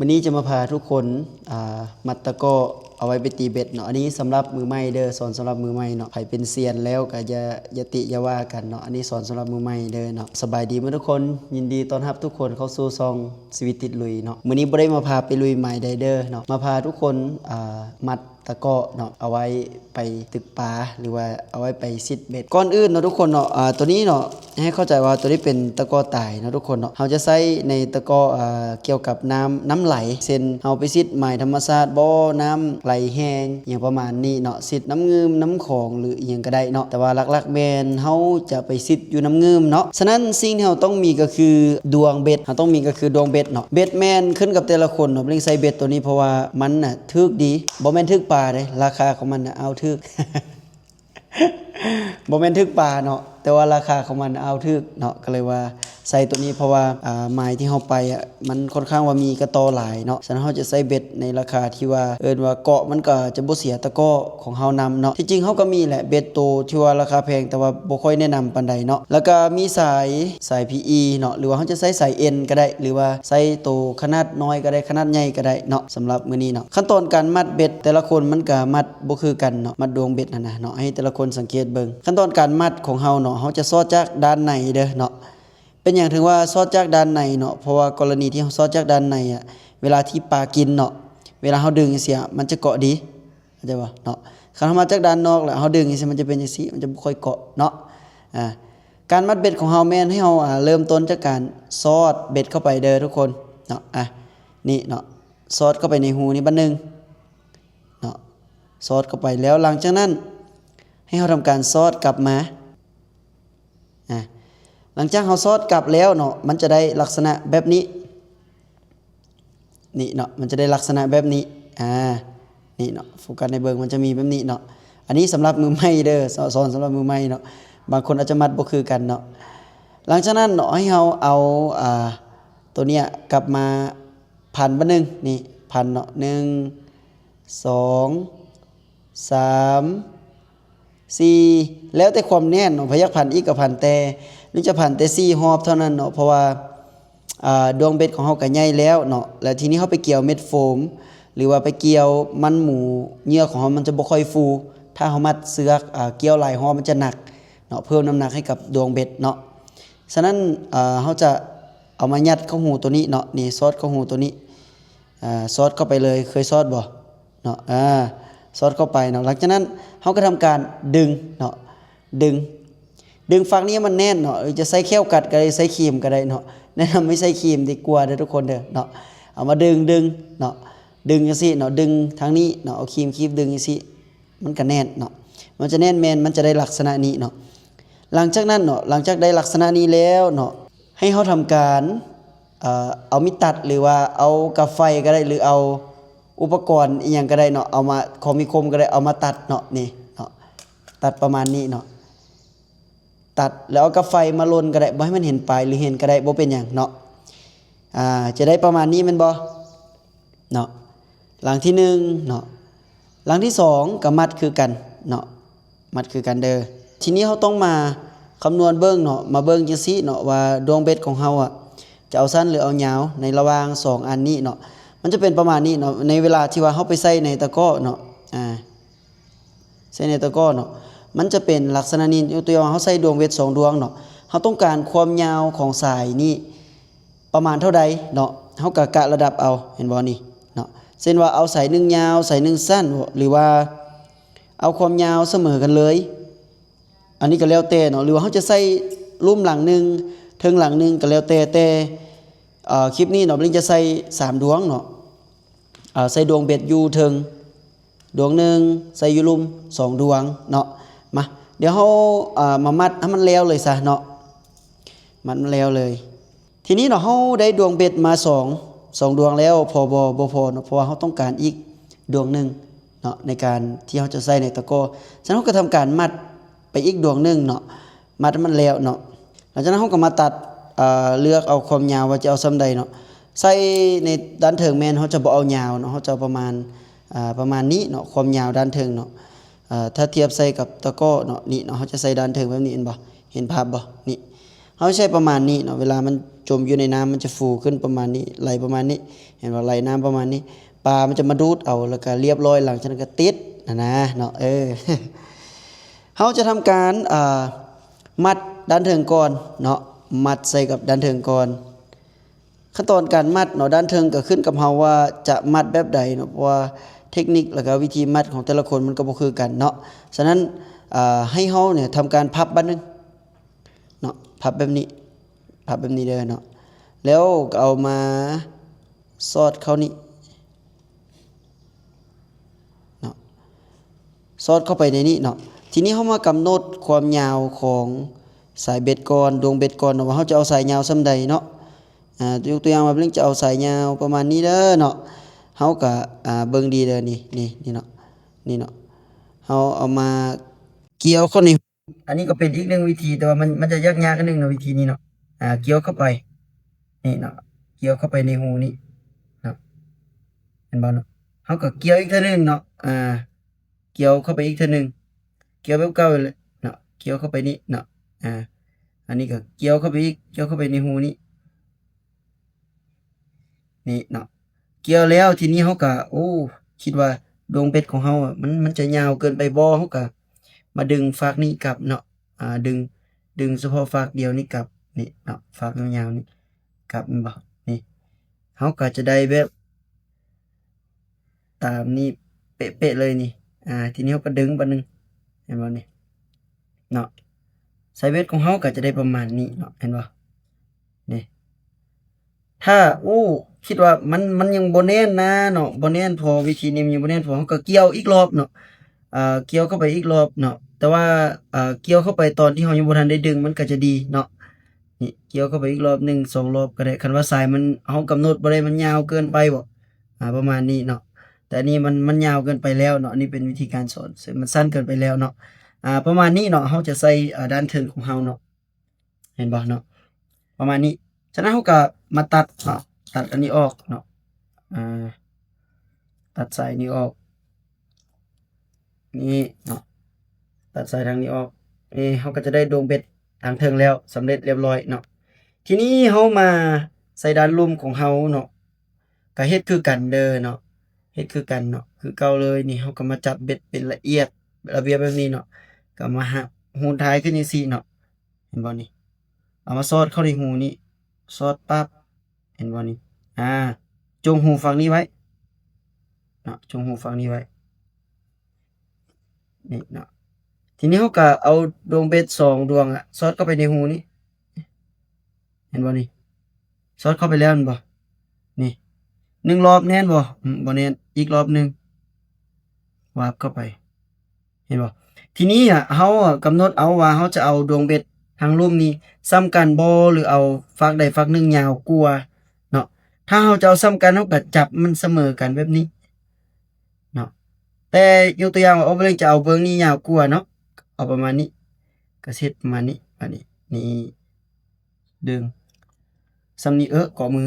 ວັນນີ້ຈະມາພາທຸກຄົນ ອ່າ ມັດຕະກໍ້ເອົາໄວ້ໄປຕີເບັດເນາະ. ອັນນີ້ສຳລັບມືໃໝ່ເດີ ສອນສຳລັບມືໃໝ່ເນາະ. ໃຜເປັນຊຽນແລ້ວກໍຢ່າ ຢ່າຕິຢ່າວ່າກັນເນາະ. ອັນນີ້ສອນສຳລັບມືໃໝ່ເດີເນາະ. ສະບາຍດີໝົດທຸກຄົນ, ຍິນດີຕ້ອນຮັບທຸກຄົນເຂົ້າສູ່ຊ່ອງຊີວິດຕິດລຸຍເນາະ. ມື້ນີ້ບໍ່ໄດ້ມາພາໄປລຸຍໝາຍໃດເດີເນາະ, ມາພາທຸກຄົນ ອ່າ ມັດ ຕະກໍ້ເນາະ ເອົາໄວ້ໄປຕຶກປາ ຫຼືວ່າເອົາໄວ້ໄປຊິດເບັດ. ກ່ອນອື່ນເນາະທຸກຄົນເນາະ ອ່າ ໂຕນີ້ເນາະ ໃຫ້ເຂົ້າໃຈວ່າໂຕນີ້ເປັນຕະກໍ້ຕາຍເນາະທຸກຄົນເນາະ. ເຮົາຈະໃຊ້ໃນຕະກໍ້ ອ່າ ກ່ຽວກັບນ້ຳ ນ້ຳໄຫຼ ເຊັ່ນ ເຮົາໄປຊິດໝາຍທຳມະຊາດບໍ ນ້ຳໄຫຼແຮງ ຫຍັງປະມານນີ້ເນາະ, ຊິດນ້ຳງື່ມ ນ້ຳຂອງ ຫຼືອີ່ຫຍັງກໍໄດ້ເນາະ. ແຕ່ວ່າຫຼັກໆແມ່ນເຮົາຈະໄປຊິດຢູ່ນ້ຳງື່ມເນາະ. ສະນັ້ນສິ່ງທີ່ເຮົາຕ້ອງມີກໍຄືດວງເບັດ, ເຮົາຕ້ອງມີກໍຄືດວງເບັດເນາະ. ເບັດແມ່ນຂຶ້ນກັບແຕ່ລະຄົນເນາະ ເພິ່ນເລີຍໃຊ້ເບັດໂຕນີ້ ເພາະວ່າມັນນະຖືກດີ ບໍ່ແມ່ນຖືກປາເດ້ ລາຄາຂອງມັນນະ ອ້າວ ຖືກ ບໍ່ແມ່ນຖືກປາເນາະ ແຕ່ວ່າລາຄາຂອງມັນນະ ອ້າວ ຖືກເນາະ. ກໍເລີຍວ່າໃຊ້ໂຕນີ້ ເພາະວ່າ ອ່າ ໝາຍທີ່ເຮົາໄປອະ ມັນຂ້ອນຂ້າງວ່າມີກະຕໍ້ຫຼາຍເນາະ. ສະນັ້ນເຮົາຈະໃຊ້ເບັດໃນລາຄາທີ່ວ່າ ເອີ້ນວ່າເກາະ ມັນກໍຈະບໍ່ເສຍຕະກໍ້ຂອງເຮົານຳເນາະ. ທີ່ຈິງເຮົາກໍມີແຫຼະ ເບັດໂຕທີ່ວ່າລາຄາແພງ ແຕ່ວ່າບໍ່ຄ່ອຍແນະນຳປານໃດເນາະ. ແລ້ວກໍມີສາຍ ສາຍ PE ເນາະ ຫຼືວ່າເຮົາຈະໃຊ້ສາຍເອັນກໍໄດ້ ຫຼືວ່າໃຊ້ໂຕຂະໜາດນ້ອຍກໍໄດ້ ຂະໜາດໃຫຍ່ກໍໄດ້ເນາະ. ສຳລັບມື້ນີ້ເນາະ ຂັ້ນຕອນການມັດເບັດ ແຕ່ລະຄົນມັນກະມັດບໍ່ຄືກັນເນາະ, ມັດດວງເບັດຫັ້ນນະເນາະ. ໃຫ້ແຕ່ລະຄົນສັງເກດເບິ່ງ ຂັ້ນຕອນການມັດຂອງເຮົາເນາະ ເຮົາຈະສອດຈາກດ້ານໃນເດີເນາະ. ເປັນຫຍັງເຖິງວ່າສອດຈາກດ້ານໃນເນາະ? ເພາະວ່າກໍລະນີທີ່ເຮົາສອດຈາກດ້ານໃນອະ ເວລາທີ່ປາກິນເນາະ ເວລາເຮົາດຶງຈັ່ງຊີ້ ມັນຈະເກາະດີ ເຂົ້າໃຈບໍ່ເນາະ? ຄັນເຮົາມາຈາກດ້ານນອກແລ້ວເຮົາດຶງຈັ່ງຊີ້ ມັນຈະເປັນຈັ່ງຊີ້ ມັນຈະບໍ່ຄ່ອຍເກາະເນາະ. ອ່າ ການມັດເບັດຂອງເຮົາແມ່ນໃຫ້ເຮົາ ອ່າ ເລີ່ມຕົ້ນຈາກການສອດເບັດເຂົ້າໄປເດີທຸກຄົນເນາະ. ອ່າ ນີ້ເນາະ ສອດເຂົ້າໄປໃນຮູນີ້ບາດໜຶ່ງເນາະ, ສອດເຂົ້າໄປແລ້ວ ຫຼັງຈາກນັ້ນໃຫ້ເຮົາທຳການສອດກັບມາ. ອ່າ ຫຼັງຈາກເຮົາສອດກັບແລ້ວເນາະ ມັນຈະໄດ້ລັກສະນະແບບນີ້. ນີ້ເນາະ ມັນຈະໄດ້ລັກສະນະແບບນີ້. ອ່າ ນີ້ເນາະ ໂຟກັສໃຫ້ເບິ່ງ ມັນຈະມີແບບນີ້ເນາະ. ອັນນີ້ສຳລັບມືໃໝ່ເດີ ສ- ສອນສຳລັບມືໃໝ່ເນາະ, ບາງຄົນອາດຈະມັດບໍ່ຄືກັນເນາະ. ຫຼັງຈາກນັ້ນເນາະ ໃຫ້ເຮົາເອົາ ອ່າ ໂຕເນີ້ຍກັບມາພັນບາດໜຶ່ງ. ນີ້ພັນເນາະ ໜຶ່ງ ສອງ ສາມ ສີ່ ແລ້ວແຕ່ຄວາມແໜ້ນເນາະ. ໃຜຢາກພັນອີກກໍພັນ ແຕ່ນີ້ຈະພັນແຕ່ສີ່ຮອບເທົ່ານັ້ນເນາະ ເພາະວ່າ ອ່າ ດວງເບັດຂອງເຮົາກໍໃຫຍ່ແລ້ວເນາະ. ແລ້ວທີນີ້ເຮົາໄປກ່ຽວເມັດໂຟມ ຫຼືວ່າໄປກ່ຽວມັນໝູ ເຫຍື່ອຂອງເຮົາມັນຈະບໍ່ຄ່ອຍຟູ. ຖ້າເຮົາມັດເຊືອກ ອ່າ ກ່ຽວຫຼາຍຮອບມັນຈະໜັກເນາະ, ເພີ່ມນ້ຳໜັກໃຫ້ກັບດວງເບັດເນາະ. ສະນັ້ນ ອ່າ ເຮົາຈະເອົາມາຍັດເຂົ້າຮູໂຕນີ້ເນາະ. ນີ້ ສອດເຂົ້າຮູໂຕນີ້ ອ່າ ສອດເຂົ້າໄປເລີຍ. ເຄີຍສອດບໍ່ເນາະ? ອ່າ ສອດເຂົ້າໄປເນາະ. ຫຼັງຈາກນັ້ນເຮົາກໍທຳການດຶງເນາະ, ດຶງ ດຶງຝັກນີ້ໃຫ້ມັນແໜ້ນເນາະ, ຫຼືຈະໃຊ້ແຂ້ວກັດກໍໄດ້ ໃຊ້ຄີມກໍໄດ້ເນາະ. ແນະນຳໃຫ້ໃຊ້ຄີມດີກວ່າເດີທຸກຄົນເດີເນາະ. ເອົາມາດຶງ ດຶງເນາະ, ດຶງຈັ່ງຊີ້ເນາະ, ດຶງທາງນີ້ເນາະ, ເອົາຄີມຄີບດຶງຈັ່ງຊີ້ ມັນກໍແໜ້ນເນາະ. ມັນຈະແໜ້ນແມ່ນ ມັນຈະໄດ້ລັກສະນະນີ້ເນາະ. ຫຼັງຈາກນັ້ນເນາະ ຫຼັງຈາກໄດ້ລັກສະນະນີ້ແລ້ວເນາະ ໃຫ້ເຮົາທຳການ ເອີ ເອົາມີດຕັດ ຫຼືວ່າເອົາກັບໄຟກໍໄດ້ ຫຼືເອົາອຸປະກອນອີ່ຫຍັງກໍໄດ້ເນາະ, ເອົາມາ ຂອງມີຄົມກໍໄດ້ ເອົາມາຕັດເນາະ. ນີ້ເນາະ ຕັດປະມານນີ້ເນາະ, ຕັດແລ້ວເອົາກັບໄຟມາຫຼົ່ນກໍໄດ້, ບໍ່ໃຫ້ມັນເຫັນປາຍ ຫຼືເຫັນກໍໄດ້ ບໍ່ເປັນຫຍັງເນາະ. ອ່າ ຈະໄດ້ປະມານນີ້ແມ່ນບໍ່? ເນາະ ຫຼັງທີໜຶ່ງເນາະ. ຫຼັງທີສອງກໍມັດຄືກັນເນາະ, ມັດຄືກັນເດີ. ທີນີ້ເຮົາຕ້ອງມາຄຳນວນເບິ່ງເນາະ, ມາເບິ່ງຈັ່ງຊີ້ເນາະ ວ່າດວງເບັດຂອງເຮົາອະ ຈະເອົາສັ້ນ ຫຼືເອົາຍາວ ໃນລະຫວ່າງສອງອັນນີ້ເນາະ. ມັນຈະເປັນປະມານນີ້ເນາະ, ໃນເວລາທີ່ວ່າເຮົາໄປໃສ່ໃນຕະກໍ້ເນາະ, ອ່າ ໃສ່ໃນຕະກໍ້ເນາະ, ມັນຈະເປັນລັກສະນະນີ້. ຍົກຕົວຢ່າງ ເຮົາໃສ່ດວງເບັດສອງດວງເນາະ, ເຮົາຕ້ອງການຄວາມຍາວຂອງສາຍນີ້ ປະມານເທົ່າໃດເນາະ, ເຮົາກໍກະລະດັບເອົາ ເຫັນບໍ່ນີ້ເນາະ. ເຊັ່ນວ່າເອົາສາຍໜຶ່ງຍາວ ສາຍໜຶ່ງສັ້ນ ຫຼືວ່າເອົາຄວາມຍາວສະເໝີກັນເລີຍ, ອັນນີ້ກໍແລ້ວແຕ່ເນາະ. ຫຼືວ່າເຮົາຈະໃສ່ລຸ່ມຫຼັງໜຶ່ງ ເທິງຫຼັງໜຶ່ງ ກໍແລ້ວແຕ່. ແຕ່ ເອີ ຄລິບນີ້ເນາະ ລິງຈະໃສ່ສາມດວງເນາະ, ເອີ ໃສ່ດວງເບັດຢູ່ເທິງ ດວງໜຶ່ງ, ໃສ່ຢູ່ລຸ່ມສອງດວງເນາະ. ມາ ດຽວເຮົາ ອ່າ ມາມັດໃຫ້ມັນແລ້ວເລີຍຊະເນາະ, ມັດມັນແລ້ວເລີຍ. ທີນີ້ເນາະ ເຮົາໄດ້ດວງເບັດມາສອງ ສອງດວງແລ້ວ ພໍບໍ່? ບໍ່ພໍເນາະ, ເພາະວ່າເຮົາຕ້ອງການອີກດວງໜຶ່ງເນາະ ໃນການທີ່ເຮົາຈະໃສ່ໃນຕະກໍ້. ສະນັ້ນເຮົາກໍທຳການມັດໄປອີກດວງໜຶ່ງເນາະ, ມັດໃຫ້ມັນແລ້ວເນາະ. ຫຼັງຈາກນັ້ນເຮົາກໍມາຕັດ ເອີ ເລືອກເອົາຄວາມຍາວວ່າຈະເອົາສ່ຳໃດເນາະ. ໃສ່ໃນດ້ານເທິງແມ່ນເຮົາຈະບໍ່ເອົາຍາວເນາະ, ເຮົາຈະເອົາປະມານ ອ່າ ປະມານນີ້ເນາະ, ຄວາມຍາວດ້ານເທິງເນາະ. ເອີ ຖ້າທຽບໃສ່ກັບຕະກໍ້ເນາະ, ນີ້ເນາະ ເຮົາຈະໃສ່ດ້ານເທິງແບບນີ້ ເຫັນບໍ່? ເຫັນພາບບໍ່? ນີ້ ເຮົາໃຊ້ປະມານນີ້ເນາະ ເວລາມັນຈົມຢູ່ໃນນ້ຳ ມັນຈະຟູຂຶ້ນປະມານນີ້ ໄຫຼປະມານນີ້ ເຫັນບໍ່ ໄຫຼນ້ຳປະມານນີ້ ປາມັນຈະມາດູດເອົາ ແລ້ວກໍລຽບຮ້ອຍ ຫຼັງຈາກນັ້ນກໍຕິດຫັ້ນນະເນາະ. ເອີ ເຮົາຈະທຳການ ອ່າ ມັດດ້ານເທິງກ່ອນເນາະ ມັດໃສ່ກັບດ້ານເທິງກ່ອນ. ຂັ້ນຕອນການມັດເນາະ ດ້ານເທິງກໍຂຶ້ນກັບເຮົາວ່າຈະມັດແບບໃດເນາະ ເພາະວ່າເທັກນິກ ແລ້ວກໍວິທີມັດຂອງແຕ່ລະຄົນມັນກໍບໍ່ຄືກັນເນາະ. ສະນັ້ນ ອ່າ ໃຫ້ເຮົາເນຍທຳການພັບບາດໜຶ່ງເນາະ ພັບແບບນີ້ ພັບແບບນີ້ເດີເນາະ ແລ້ວກໍເອົາມາສອດເຂົ້ານີ້ເນາະ ສອດເຂົ້າໄປໃນນີ້ເນາະ. ທີນີ້ເຮົາມາກຳນົດຄວາມຍາວຂອງສາຍເບັດກ່ອນ ດວງເບັດກ່ອນເນາະ ວ່າເຮົາຈະເອົາສາຍຍາວສ່ຳໃດເນາະ. ອ່າ ຍົກຕົວຢ່າງວ່າເຮົາຈະເອົາສາຍຍາວປະມານນີ້ເດີເນາະ ເຮົາກໍ ອ່າ ເບິ່ງດີເດີ ນີ້ ນີ້ ນີ້ເນາະ ນີ້ເນາະ ເຮົາເອົາມາກ່ຽວເຂົ້າໃນ ອັນນີ້ກໍເປັນອີກໜຶ່ງວິທີ ແຕ່ວ່າມັນ ມັນຈະຍາກໆ ໜຶ່ງເນາະ ວິທີນີ້ເນາະ. ອ່າ ກ່ຽວເຂົ້າໄປ ນີ້ເນາະ ກ່ຽວເຂົ້າໄປໃນຮູນີ້ເນາະ ເຫັນບໍ່ເນາະ. ເຮົາກໍກ່ຽວອີກເທື່ອໜຶ່ງເນາະ ອ່າ ກ່ຽວເຂົ້າໄປອີກເທື່ອໜຶ່ງ ກ່ຽວແບບເກົ່າເລີຍເນາະ ກ່ຽວເຂົ້າໄປນີ້ເນາະ. ອ່າ ອັນນີ້ກໍກ່ຽວເຂົ້າໄປອີກ ກ່ຽວເຂົ້າໄປໃນຮູນີ້ ນີ້ເນາະ ກ່ຽວແລ້ວ ທີນີ້ເຮົາກະ ໂອ້ ຄິດວ່າດວງເບັດຂອງເຮົາອະ ມັນ ມັນຈະຍາວເກີນໄປບໍ່? ເຮົາກະມາດຶງຟາກນີ້ກັບເນາະ ອ່າ ດຶງ ດຶງສະເພາະຟາກດຽວນີ້ກັບ ນີ້ເນາະ ຟາກຍາວໆນີ້ກັບ ແມ່ນບໍ່? ນີ້ ເຮົາກະຈະໄດ້ແບບ ຕາມນີ້ເປະໆເລີຍນີ້. ອ່າ ທີນີ້ເຮົາກໍດຶງບາດໜຶ່ງ ເຫັນບໍ່ນີ້ເນາະ. ສາຍເບັດຂອງເຮົາກໍຈະໄດ້ປະມານນີ້ເນາະ ເຫັນບໍ່ນີ້. ຖ້າ ໂອ້ ຄິດວ່າມັນ ມັນຍັງບໍ່ແໜ້ນໜາເນາະ ບໍ່ແໜ້ນພໍ ວິທີນີ້ມັນຍັງບໍ່ແໜ້ນພໍ ເຮົາກໍກ່ຽວອີກລອບເນາະ. ອ່າ ກ່ຽວເຂົ້າໄປອີກລອບເນາະ ແຕ່ວ່າ ອ່າ ກ່ຽວເຂົ້າໄປຕອນທີ່ເຮົາຍັງບໍ່ທັນໄດ້ດຶງ ມັນກໍຈະດີເນາະ. ນີ້ ກ່ຽວເຂົ້າໄປອີກລອບໜຶ່ງສອງລອບກໍໄດ້ ຄັນວ່າສາຍມັນ ເຮົາກຳນົດບໍ່ໄດ້ ມັນຍາວເກີນໄປບໍ ອ່າ ປະມານນີ້ເນາະ. ແຕ່ອັນນີ້ມັນ ມັນຍາວເກີນໄປແລ້ວເນາະ ອັນນີ້ເປັນວິທີການສອນ ມັນສັ້ນເກີນໄປແລ້ວເນາະ. ອ່າ ປະມານນີ້ເນາະ ເຮົາຈະໃສ່ ອ່າ ດ້ານເທິງຂອງເຮົາເນາະ ເຫັນບໍ່ເນາະ ປະມານນີ້. ສະນັ້ນເຮົາກໍມາຕັດເນາະ ຕັດອັນນີ້ອອກເນາະ ອ່າ ຕັດສາຍນີ້ອອກ ນີ້ເນາະ ຕັດສາຍທາງນີ້ອອກ. ນີ້ເຮົາກໍຈະໄດ້ດວງເບັດທາງເທິງແລ້ວ ສຳເລັດລຽບຮ້ອຍເນາະ. ທີນີ້ເຮົາມາໃສ່ດ້ານລຸ່ມຂອງເຮົາເນາະ ກໍເຮັດຄືກັນເດີເນາະ ເຮັດຄືກັນເນາະ ຄືເກົ່າເລີຍ. ນີ້ເຮົາກໍມາຈັບເບັດເປັນລະອຽດ ລະບຽບແບບນີ້ເນາະ ກໍມາຫາ ຮູນທ້າຍຂຶ້ນຈັ່ງຊີ້ເນາະ ເຫັນບໍ່ນີ້ ເອົາມາສອດເຂົ້າໃນຮູນີ້ ສອດປັບ ເຫັນບໍ່ນີ້ ອ່າ ຈົ່ງຮູຝັ່ງນີ້ໄວ້ເນາະ ຈົ່ງຮູຝັ່ງນີ້ໄວ້ ນີ້ເນາະ. ທີນີ້ເຮົາກໍເອົາດວງເບັດສອງດວງອະ ສອດເຂົ້າໄປໃນຮູນີ້ ເຫັນບໍ່ນີ້ ສອດເຂົ້າໄປແລ້ວແມ່ນບໍ່? ນີ້ ໜຶ່ງລອບແໜ້ນບໍ່? ອືມ ບໍ່ແໜ້ນ ອີກລອບໜຶ່ງ ວາບເຂົ້າໄປ ເຫັນບໍ່? ທີນີ້ອະ ເຮົາອະກຳນົດເອົາວ່າເຮົາຈະເອົາດວງເບັດທາງລຸ່ມນີ້ສ່ຳກັນບໍ່ ຫຼືເອົາຟາກໃດຟາກໜຶ່ງຍາວກວ່າເນາະ. ຖ້າເຮົາຈະເອົາສ່ຳກັນ ເຮົາກໍຈັບມັນສະເໝີກັນແບບນີ້ເນາະ. ແຕ່ຍົກຕົວຢ່າງວ່າ ໂອ ເບິ່ງ ຈະເອົາເບື້ອງນີ້ຍາວກວ່າເນາະ ເອົາປະມານນີ້ ກໍເຮັດປະມານນີ້ ອັນນີ້ ນີ້ ດຶງສ່ຳນີ້ ເອີ ເກາະມື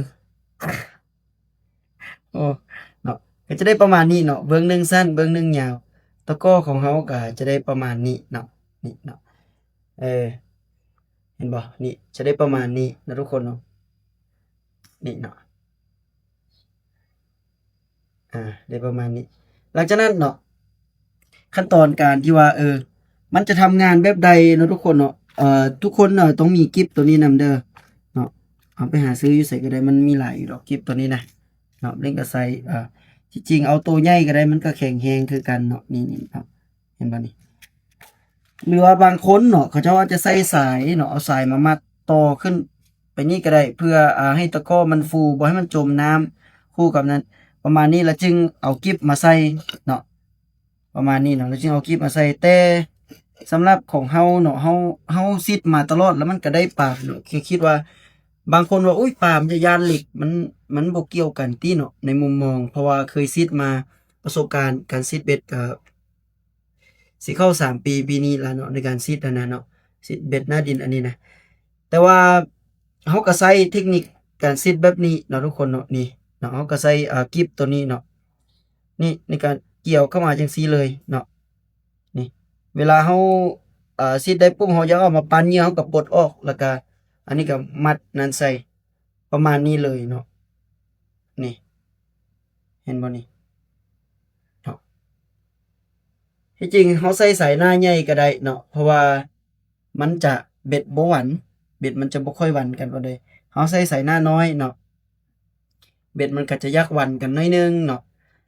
ໂອ້ ເນາະ ກໍຈະໄດ້ປະມານນີ້ເນາະ ເບື້ອງໜຶ່ງສັ້ນ ເບື້ອງໜຶ່ງຍາວ. ຕະກໍຂອງເຮົາກໍຈະໄດ້ປະມານນີ້ເນາະ ນີ້ເນາະ ເອີ ເຫັນບໍ່? ນີ້ຈະໄດ້ປະມານນີ້ເນາະທຸກຄົນເນາະ ນີ້ເນາະ ອ່າ ໄດ້ປະມານນີ້. ຫຼັງຈາກນັ້ນເນາະ ຂັ້ນຕອນການທີ່ວ່າ ເອີ ມັນຈະທຳງານແບບໃດເນາະທຸກຄົນເນາະ ເອີ ທຸກຄົນເນາະຕ້ອງມີກິບໂຕນີ້ນຳເດີເນາະ. ເອົາໄປຫາຊື້ຢູ່ໃສກໍໄດ້ ມັນມີຫຼາຍຢູ່ດອກກິບໂຕນີ້ນະເນາະ. ເຫຼັ້ງກໍໃສ່ ເອີ ທີ່ຈິງເອົາໂຕໃຫຍ່ກໍໄດ້ ມັນກໍແຂງແຮງຄືກັນເນາະ ນີ້ໆເນາະ ເຫັນບໍ່ນີ້? ຫຼືວ່າບາງຄົນເນາະ ເຂົາເຈົ້າອາດຈະໃສ່ສາຍເນາະ ເອົາສາຍມາມັດຕໍ່ຂຶ້ນໄປນີ້ກໍໄດ້ ເພື່ອ ອ່າ ໃຫ້ຕະກໍມັນຟູ ບໍ່ໃຫ້ມັນຈົມນ້ຳ. ຄູ່ກັບນັ້ນ ປະມານນີ້ ແລ້ວຈຶ່ງເອົາກິບມາໃສ່ເນາະ ປະມານນີ້ເນາະ ແລ້ວຈຶ່ງເອົາກິບມາໃສ່. ແຕ່ສຳລັບຂອງເຮົາເນາະ ເຮົາ ເຮົາຊິດມາຕະຫຼອດ ແລ້ວມັນກໍໄດ້ປາເນາະ. ຄືຄິດວ່າ ບາງຄົນວ່າ ໂອ້ຍ ປາມັນຈະຢ້ານເຫຼັກ ມັນ ມັນບໍ່ກ່ຽວກັນຕິເນາະ ໃນມຸມມອງ ເພາະວ່າເຄີຍຊິດມາ ປະສົບການການຊິດເບັດກໍ ຊິເຂົ້າສາມປີປີນີ້ລະເນາະ ໃນການຊິດອັນນັ້ນເນາະ ຊິດເບັດໜ້າດິນອັນນີ້ນະ. ແຕ່ວ່າເຮົາກໍໃຊ້ເທັກນິກການຊິດແບບນີ້ເນາະທຸກຄົນເນາະ ນີ້ເນາະ ເຮົາກໍໃຊ້ ອ່າ ກິບໂຕນີ້ເນາະ ນີ້ ໃນການກ່ຽວເຂົ້າມາຈັ່ງຊີ້ເລີຍເນາະ. ນີ້ ເວລາເຮົາ ອ່າ ຊິດໄດ້ປຸບ ເຮົາຢາກເອົາມາປັ່ນເຫຍື່ອ ເຮົາກໍປົດອອກ ແລ້ວກໍ ອັນນີ້ກໍມັດນັ້ນໃສ່ປະມານນີ້ເລີຍເນາະ. ນີ້ ເຫັນບໍ່ນີ້ເນາະ? ທີ່ຈິງເຮົາໃສ່ສາຍໜ້າໃຫຍ່ກໍໄດ້ເນາະ ເພາະວ່າມັນຈະ ເບັດບໍ່ຫວັນ ເບັດມັນຈະບໍ່ຄ່ອຍຫວັນກັນປານໃດ. ເຮົາໃສ່ສາຍໜ້ານ້ອຍເນາະ ເບັດມັນກໍຈະຢາກຫວັນກັນໜ້ອຍໜຶ່ງເນາະ.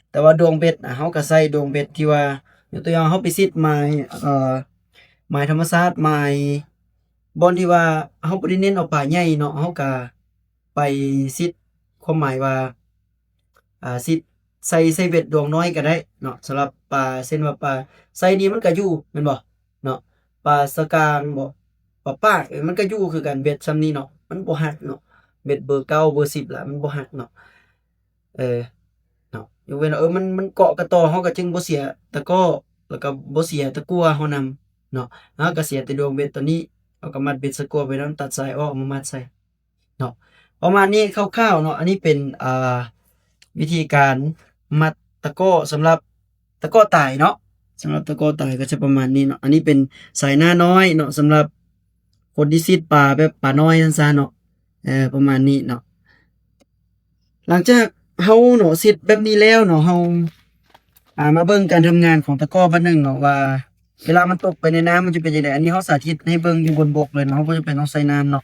ແຕ່ວ່າດວງເບັດນະ ເຮົາກໍໃສ່ດວງເບັດທີ່ວ່າ ຍົກຕົວຢ່າງ ເຮົາໄປຊິດໝາຍ ເອີ ໝາຍທຳມະຊາດ ໝາຍບ່ອນທີ່ວ່າເຮົາບໍ່ໄດ້ເນັ້ນເອົາປາໃຫຍ່ເນາະ ເຮົາກໍໄປຊິດ ຄວາມໝາຍວ່າ ອ່າ ຊິດໃສ່ ໃສ່ເບັດດວງນ້ອຍກໍໄດ້ເນາະ. ສຳລັບປາ ເຊັ່ນວ່າປາໄຊນີ້ ມັນກໍຢູ່ແມ່ນບໍ່ເນາະ? ປາສະກາງບໍ ປາປາກ ເອີ ມັນກໍຢູ່ຄືກັນ ເບັດຊ່ຳນີ້ເນາະ ມັນບໍ່ຫັກເນາະ. ເບັດເບີເກົ້າ ເບີສິບລະ ມັນບໍ່ຫັກເນາະ. ເອີ ເນາະ ຍົກເວັ້ນວ່າ ເອີ ມັນ ມັນເກາະກະຕໍ ເຮົາກໍຈຶ່ງບໍ່ເສຍຕະກໍ້ ແລ້ວກໍບໍ່ເສຍຕະກົ່ວເຮົານຳເນາະ. ເຮົາກໍເສຍແຕ່ດວງເບັດຕົວນີ້ ເຮົາກໍມັດເບັດສະກົວໄວ້ນຳ ຕັດສາຍອອກ ເອົາມາມັດໃສ່ເນາະ. ປະມານນີ້ຄ່າວໆເນາະ. ອັນນີ້ເປັນ ອ່າ ວິທີການມັດຕະກໍ້ສຳລັບຕະກໍ້ຕາຍເນາະ. ສຳລັບຕະກໍ້ຕາຍກໍຈະປະມານນີ້ເນາະ. ອັນນີ້ເປັນສາຍໜ້ານ້ອຍເນາະ ສຳລັບຄົນທີ່ຊິດປາແບບປານ້ອຍຊັ້ນຊະເນາະ. ເອີ ປະມານນີ້ເນາະ. ຫຼັງຈາກເຮົາເນາະ ຊິດແບບນີ້ແລ້ວເນາະ ເຮົາ ອ່າ ມາເບິ່ງການທຳງານຂອງຕະກໍ້ບາດໜຶ່ງເນາະ ວ່າເວລາມັນຕົກໄປໃນນ້ຳມັນຈະເປັນຈັ່ງໃດ. ອັນນີ້ເຮົາສາທິດໃຫ້ເບິ່ງຢູ່ບົນບົກເລີຍເນາະ ເຮົາບໍ່ຈຳເປັນຕ້ອງໃສ່ນ້ຳເນາະ.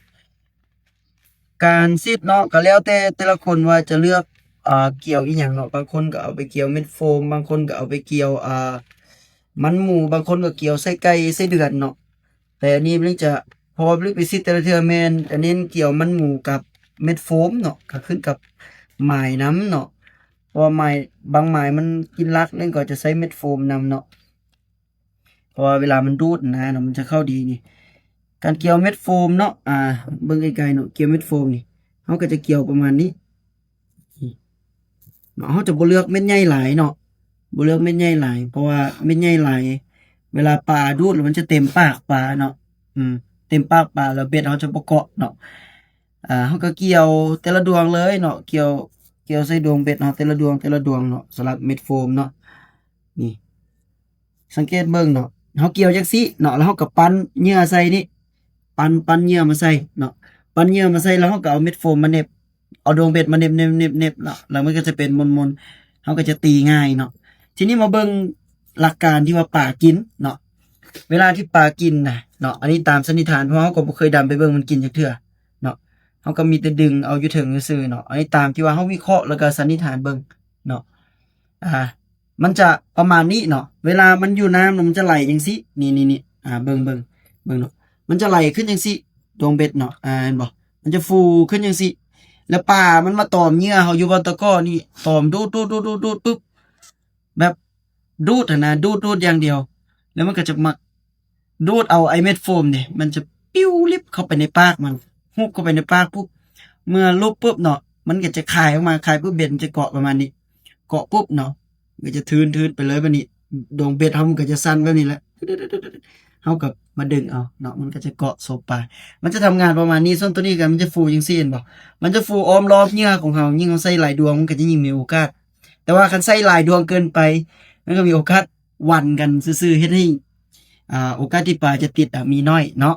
ການຊິດເນາະ ກໍແລ້ວແຕ່ແຕ່ລະຄົນວ່າຈະເລືອກ ອ່າ ກ່ຽວອີ່ຫຍັງເນາະ. ບາງຄົນກໍເອົາໄປກ່ຽວເມັດໂຟມ ບາງຄົນກໍເອົາໄປກ່ຽວ ອ່າ ມັນໝູ ບາງຄົນກໍກ່ຽວໄສ້ໄກ່ໄສ້ເດືອນເນາະ. ແຕ່ອັນນີ້ບລິກຈະ ເພາະວ່າບລິກໄປຊິດແຕ່ລະເທື່ອແມ່ນຈະເນັ້ນກ່ຽວມັນໝູກັບເມັດໂຟມເນາະ ກໍຂຶ້ນກັບໝາຍນຳເນາະ. ເພາະວ່າໝາຍ ບາງໝາຍມັນກິນຫຼັກໜຶ່ງ ກໍຈະໃຊ້ເມັດໂຟມນຳເນາະ ເພາະວ່າເວລາມັນດູດນະເນາະ ມັນຈະເຂົ້າດີນີ້. ການກ່ຽວເມັດໂຟມເນາະ ອ່າ ເບິ່ງໄກໆເນາະ ກ່ຽວເມັດໂຟມນີ້ ເຮົາກໍຈະກ່ຽວປະມານນີ້ ນີ້ເນາະ. ເຮົາຈະບໍ່ເລືອກເມັດໃຫຍ່ຫຼາຍເນາະ ບໍ່ເລືອກເມັດໃຫຍ່ຫຼາຍ ເພາະວ່າເມັດໃຫຍ່ຫຼາຍ ເວລາປາດູດແລ້ວມັນຈະເຕັມປາກປາເນາະ ອືມ ເຕັມປາກປາ ແລ້ວເບັດເຮົາຈະບໍ່ເກາະເນາະ. ອ່າ ເຮົາກໍກ່ຽວແຕ່ລະດວງເລີຍເນາະ ກ່ຽວ ກ່ຽວໃສ່ດວງເບັດເຮົາແຕ່ລະດວງ ແຕ່ລະດວງເນາະ ສຳລັບເມັດໂຟມເນາະ. ນີ້ ສັງເກດເບິ່ງເນາະ ເຮົາກ່ຽວຈັ່ງຊີ້ເນາະ ແລ້ວເຮົາກໍປັ້ນເຫຍື່ອໃສ່ນີ້ ປັ້ນ ປັ້ນເຫຍື່ອມາໃສ່ເນາະ ປັ້ນເຫຍື່ອມາໃສ່ ແລ້ວເຮົາກໍເອົາເມັດໂຟມມາເໜັບ ເອົາດວງເບັດມາເໜັບ ເໜັບ ເໜັບ ເໜັບເນາະ ແລ້ວມັນກໍຈະເປັນມົນໆ ເຮົາກໍຈະຕີງ່າຍເນາະ. ທີນີ້ມາເບິ່ງຫຼັກການທີ່ວ່າປາກິນເນາະ ເວລາທີ່ປາກິນນະເນາະ ອັນນີ້ຕາມສັນນິຖານ ເພາະເຮົາກໍບໍ່ເຄີຍດຳໄປເບິ່ງມັນກິນຈັກເທື່ອເນາະ ເຮົາກໍມີແຕ່ດຶງເອົາຢູ່ເທິງຊື່ໆເນາະ. ອັນນີ້ຕາມທີ່ວ່າເຮົາວິເຄາະ ແລ້ວກໍສັນນິຖານເບິ່ງເນາະ ອ່າ ມັນຈະປະມານນີ້ເນາະ ເວລາມັນຢູ່ນ້ຳ ມັນຈະໄຫຼຈັ່ງຊີ້ ນີ້ໆໆ ອ່າ ເບິ່ງ ເບິ່ງ ເບິ່ງເນາະ ມັນຈະໄຫຼຂຶ້ນຈັ່ງຊີ້ ດວງເບັດເນາະ ອ່າ ເຫັນບໍ່ ມັນຈະຟູຂຶ້ນຈັ່ງຊີ້ ແລ້ວປາມັນມາຕອມເຫຍື່ອເຮົາຢູ່ບ່ອນຕະກໍ້ນີ້ ຕອມດູດໆໆໆປຶບ ແບບດູດຫັ້ນນະ ດູດໆຢ່າງດຽວ ແລ້ວມັນກໍຈະມັກ ດູດເອົາໄອ້ເມັດໂຟມນີ້ ມັນຈະປິວລິບເຂົ້າໄປໃນປາກມັນ ຮຸບເຂົ້າໄປໃນປາກປຸບ ເມື່ອຫຼຸບປຶບເນາະ ມັນກໍຈະຄາຍອອກມາ ຄາຍປຶບເບັດມັນຈະເກາະປະມານນີ້ ເກາະປຸບເນາະ ມັນກໍຈະທືນໆໄປເລີຍ. ບາດນີ້ດວງເບັດເຮົາມັນກໍຈະສັ່ນແບບນີ້ແຫຼະ ເຮົາກໍມາດຶງເອົາເນາະ ມັນກໍຈະເກາະສົບປາ ມັນຈະທຳງານປະມານນີ້. ສ່ວນໂຕນີ້ກໍມັນຈະຟູຈັ່ງຊີ້ ເຫັນບໍ່ ມັນຈະຟູອ້ອມລອບເຫຍື່ອຂອງເຮົາ ຍິ່ງເຮົາໃສ່ຫຼາຍດວງ ມັນກໍຈະຍິ່ງມີໂອກາດ ແຕ່ວ່າຄັນໃສ່ຫຼາຍດວງເກີນໄປ ມັນກໍມີໂອກາດຫວັນກັນຊື່ໆ ເຮັດໃຫ້ ອ່າ ໂອກາດທີ່ປາຈະຕິດ ອ່າ ມີໜ້ອຍເນາະ.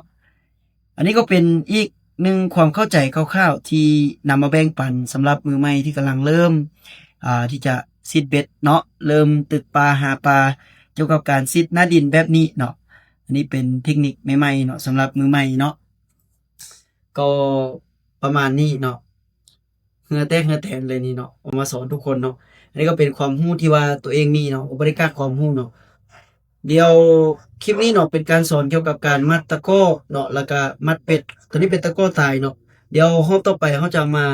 ອັນນີ້ກໍເປັນອີກໜຶ່ງຄວາມເຂົ້າໃຈຄ່າວໆ ທີ່ນຳມາແບ່ງປັນສຳລັບມືໃໝ່ທີ່ກຳລັງເລີ່ມ ອ່າ ທີ່ຈະຊິດເບັດເນາະ ເລີ່ມຕຶກປາ ຫາປາ ກ່ຽວກັບການຊິດໜ້າດິນແບບນີ້ເນາະ. ອັນນີ້ເປັນເທັກນິກໃໝ່ໆເນາະ ສຳລັບມືໃໝ່ເນາະ ກໍປະມານນີ້ເນາະ. ເຫື່ອແຕກເຫື່ອແຕນເລີຍນີ້ເນາະ ເອົາມາສອນທຸກຄົນເນາະ. ອັນນີ້ກໍເປັນຄວາມຮູ້ທີ່ວ່າຕົວເອງມີເນາະ ກໍບໍ່ໄດ້ກັກຄວາມຮູ້ເນາະ. ດຽວຄລິບນີ້ເນາະ ເປັນການສອນກ່ຽວກັບການມັດຕະກໍ້ເນາະ ແລ້ວກະມັດເບັດ. ຕົວນີ້ເປັນຕະກໍ້ຕາຍເນາະ. ດຽວຮອບຕໍ່ໄປເຮົາຈະມາ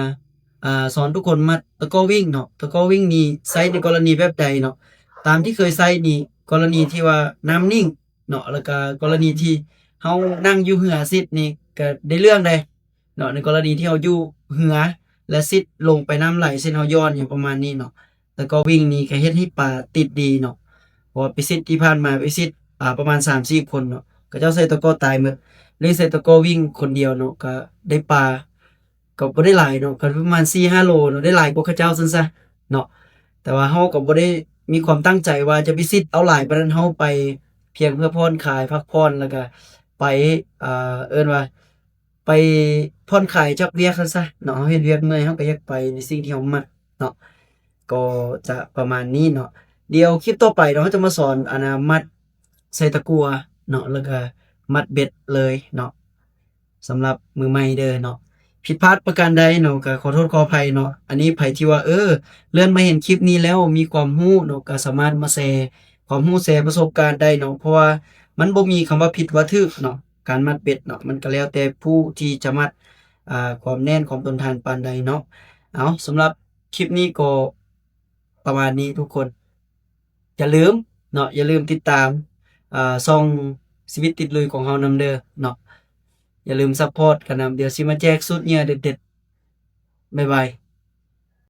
ອ່າ ສອນທຸກຄົນມັດຕະກໍ້ວິ່ງເນາະ. ຕະກໍ້ວິ່ງນີ້ໃຊ້ໃນກໍລະນີແບບໃດເນາະ? ຕາມທີ່ເຄີຍໃຊ້ນີ້ ກໍລະນີທີ່ວ່ານ້ຳນິ່ງເນາະ ແລ້ວກະກໍລະນີທີ່ເຮົານັ່ງຢູ່ເຮືອຊິດນີ້ ກະໄດ້ເລື່ອງໃດ ເນາະ ໃນກໍລະນີທີ່ເຮົາຢູ່ເຮືອ ແລະ ຊິດລົງໄປນ້ຳໄຫຼ ເຊັ່ນເຮົາຢ່ອນຫຍັງປະມານນີ້ເນາະ. ແລ້ວກໍວິ່ງນີ້ກໍເຮັດໃຫ້ປາຕິດດີເນາະ ເພາະວ່າໄປຊິດທີ່ຜ່ານມາ ໄປຊິດ ອ່າ ປະມານສາມສີ່ຄົນເນາະ ເຂົາເຈົ້າໃສ່ຕະກໍ້ຕາຍໝົດ ເລີຍໃສ່ຕະກໍ້ວິ່ງຄົນດຽວເນາະ ກໍໄດ້ປາ ກໍບໍ່ໄດ້ຫຼາຍເນາະ ກໍປະມານສີ່ຫ້າໂລເນາະ ໄດ້ຫຼາຍກວ່າເຂົາເຈົ້າຊັ້ນຊະເນາະ. ແຕ່ວ່າເຮົາກໍບໍ່ໄດ້ມີຄວາມຕັ້ງໃຈວ່າຈະໄປຊິດເອົາຫຼາຍປານນັ້ນ ເຮົາໄປພຽງເພື່ອຜ່ອນຄາຍ ພັກຜ່ອນ ແລ້ວກໍໄປ ອ່າ ເອີ້ນວ່າ ໄປຜ່ອນຄາຍຈາກວຽກຊັ້ນຊະເນາະ. ເຮົາເຮັດວຽກເມື່ອຍ ເຮົາກໍຢາກໄປໃນສິ່ງທີ່ເຮົາມັກເນາະ. ກໍຈະປະມານນີ້ເນາະ. ດຽວຄລິບຕໍ່ໄປເນາະ ເຮົາຈະມາສອນ ອັນນ່າ ມັດໃສ່ຕະກົ່ວເນາະ ແລ້ວກໍມັດເບັດເລີຍເນາະ. ສຳລັບມືໃໝ່ເດີເນາະ ຜິດພາດປະການໃດເນາະ ກໍຂໍໂທດຂໍອະໄພເນາະ. ອັນນີ້ໃຜທີ່ວ່າ ເອີ ເລື່ອນມາເຫັນຄລິບນີ້ແລ້ວມີຄວາມຮູ້ເນາະ ກໍສາມາດມາແຊຄວາມຮູ້ ແຊປະສົບການໄດ້ເນາະ. ເພາະວ່າມັນບໍ່ມີຄຳວ່າຜິດວ່າຖືກເນາະ ການມັດເບັດເນາະ ມັນກໍແລ້ວແຕ່ຜູ້ທີ່ຈະມັດ ອ່າ ຄວາມແໜ້ນ ຄວາມທົນທານປານໃດເນາະ. ເອົາ ສຳລັບຄລິບນີ້ກໍປະມານນີ້ທຸກຄົນ. ຢ່າລືມເນາະ ຢ່າລືມຕິດຕາມ ອ່າ ຊ່ອງຊີວິດຕິດລຸຍຂອງເຮົານຳເດີເນາະ. ຢ່າລືມຊັບພອດກັນນຳ. ດຽວຊິມາແຈກສູດເຫຍື່ອເດັດໆ. ບາຍບາຍ.